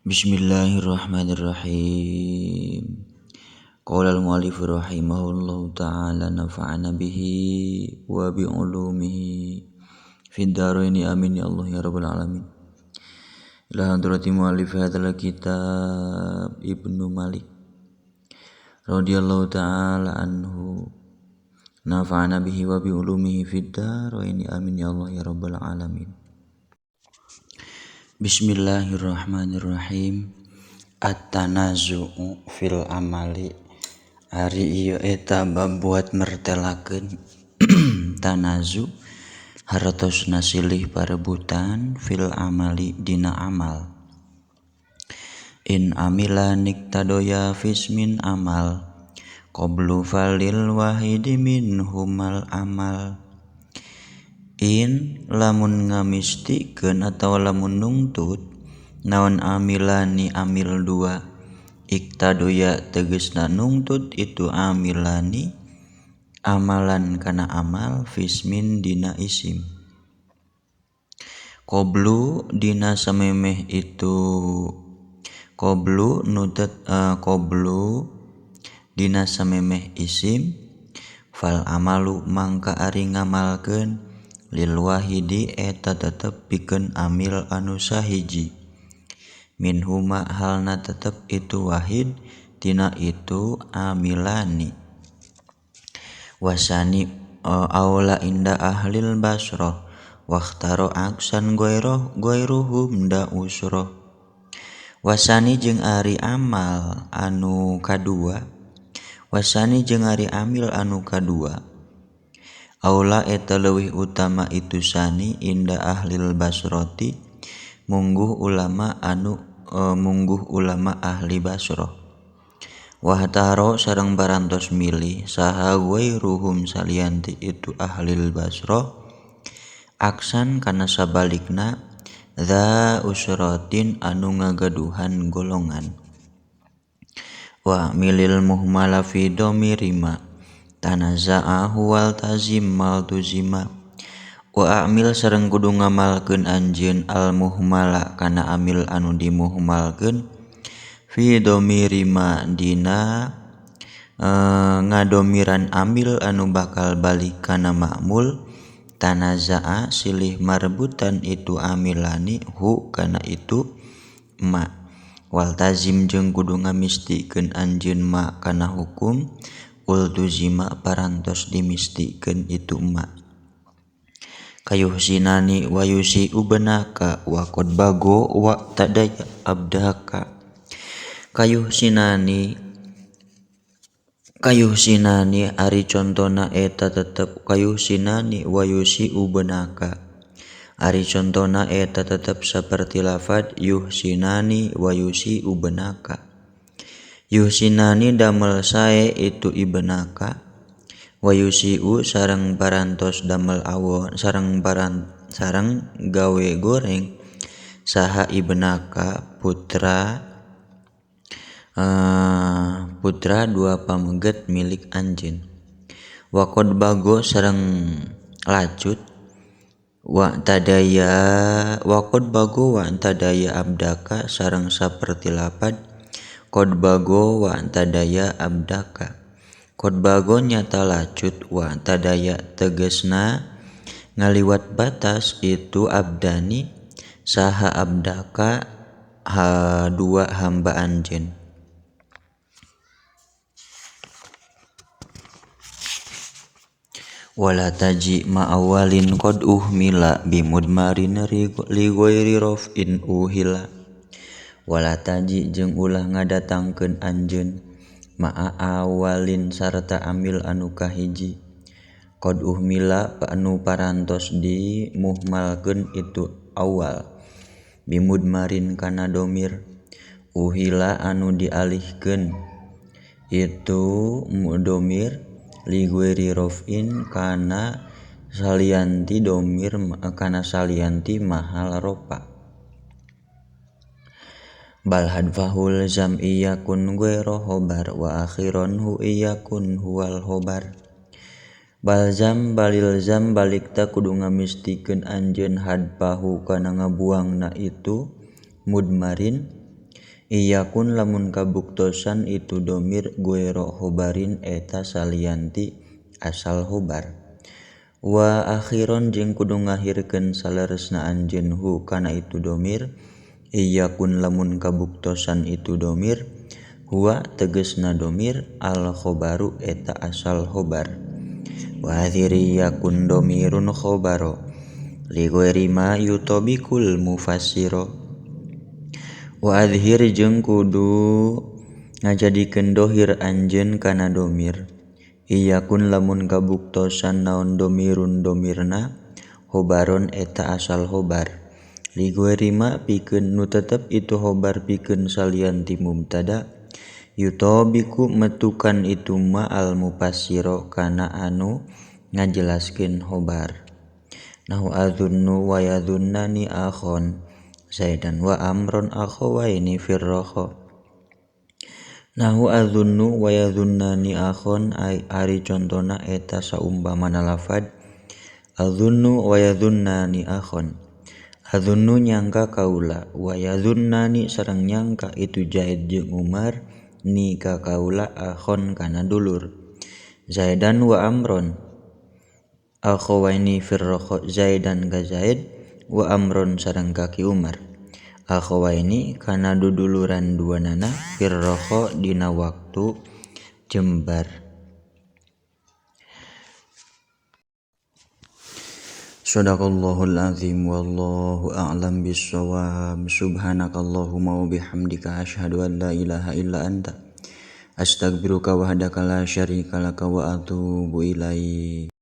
Bismillahirrahmanirrahim. Qala al-mu'allif rahimahullahu ta'ala nafa'ana bihi wa bi ulumihi fid dharaini amin ya Allah ya rabbal alamin. Ila hadrati mu'allif hadzal kitab Ibnu Malik radhiyallahu ta'ala anhu nafa'ana bihi wa bi ulumihi fid dharaini amin ya Allah ya rabbal alamin. Bismillahirrahmanirrahim. At-tanazu'u fil amali. Ari ieu eta bab buat mertelakeun tanazu hartosna silih parebutan fil amali dina amal. In amila niktadoya fismin amal qablu falil wahidi minhumal amal. In lamun ngamistikeun atawa lamun nungtut naon amilani amil dua iktadoya tegesna nungtut itu amilani amalan kana amal fismin dina isim qoblu dina samemeh itu qoblu nutet qoblu dina samemeh isim fal amalu mangka ari ngamalkeun lil wahidi eta tetep pikeun amil anu sahiji minhuma halna tetep itu wahid tina itu amilani wasani aula inda ahlil basrah wakhtaro aksan goiroh goiruhum da usroh wasani jeung ari amal anu kadua wasani jeung ari amil anu kadua aula eta leuwih utama itu sani inda ahlil basroti mungguh ulama anu mungguh ulama ahli basroh wahtaro sareng parantos milih saha ghairuhum salianti itu ahlil basroh aksan kana sabalikna dza usratin anu ngagaduhan golongan wa milil muhmala fi dhamirima tanaza'a huwal tazim mal tuzima wa amil sareng kudu ngamalkeun anjeun al muhmala kana amil anu dimuhmalkeun fi dhamirima dina ngadomiran amil anu bakal balik kana ma'mul tanaza'a silih marbutan itu amilani hu kana itu ma wal tazim jeung kudu ngamistikeun anjeun ma kana hukum ultuzima parantos dimistikeun itu ma kayuh sinani wa yusi ubenaka wa qad bago wa tadaya abdaka kayuh sinani ari contona eta tetep kayuh sinani wa yusi ubenaka ari contona eta tetep saperti lafad yuhsinani wa yusi ubenaka yuhsinani damel sae itu ibenaka wa yusiu sareng parantos damel awon sareng sareng gawe goreng saha ibenaka putra putra dua pameget milik anjeun wa qad bago sareng lacut wa tadaya wa qad bago wa tadaya abdaka sareng saperti lapad qad bago wa tadaya abdaka qad bago nyata lacut wa tadaya tegesna ngaliwat batas itu abdani saha abdaka ha dua hamba anjeun. Wala taji ma'awalin qad uhmila bimudmarin li ghairi raf'in uhila wala taji jeung ulah ngadatangkeun anjeun ma'a awalin sarta amil anu kahiji qad uhmila anu parantos dimuhmalkeun itu awal bimudmarin kana domir uhila anu dialihkeun itu domir li ghairi raf'in kana salianti domir kana salianti mahal ropa bal hadfahul zam iyakun ghairu khobar wa akhiron hu iyakun huwal khobar bal zam balil zam balikta kudu ngamistikeun anjeun hadfahu kana ngabuangna itu mudmarin Iyakun lamun kabuktosan itu domir guero khobarin eta salianti asal khobar. Wa akhiron jeung kudu ngahirkeun saleresna anjeun hu kana itu domir. Iyakun lamun kabuktosan itu domir huwa tegesna domir al khobaru eta asal khobar. Wa akhiri yakun domirun khobaro li ghairi ma yutabiqul mufassiro. Wa adhir jeung kudu ngajadikeun dohir anjeun kana domir. Iyakun lamun kabuktosan naon domirun domirna khobaron eta asal khobar. Li ghairi ma pikeun nu tetep itu khobar pikeun salian ti mubtada. Yutabiqu metukan itu ma al mufassiro kana anu ngajelaskeun khobar. Nahu adzunnu wa yadzunnani akhon Zaidan wa amron akhawaini firraha. Nahu adzunnu wa yadzunnani akhon ari contona eta saumpamana lafad adzunnu wa yadzunnani akhon. Adzunnu nyangka kaula wa yadzunnani sareng nyangka itu Zaid jeung Umar ni ka kaula akhon kana dulur. Zaidan wa amron akhawaini firraha Zaidan ka Zaid wa amron sareng kaki Umar akhawaini kana duduluran duanana firraha dina waktu jembar. Shadaqallahul azim wallahu a'lam bissawab. Subhanakallahumma wa bihamdika asyhadu an la ilaha illa anta astaghfiruka wahdaka la syarika laka wa atubu ilaik.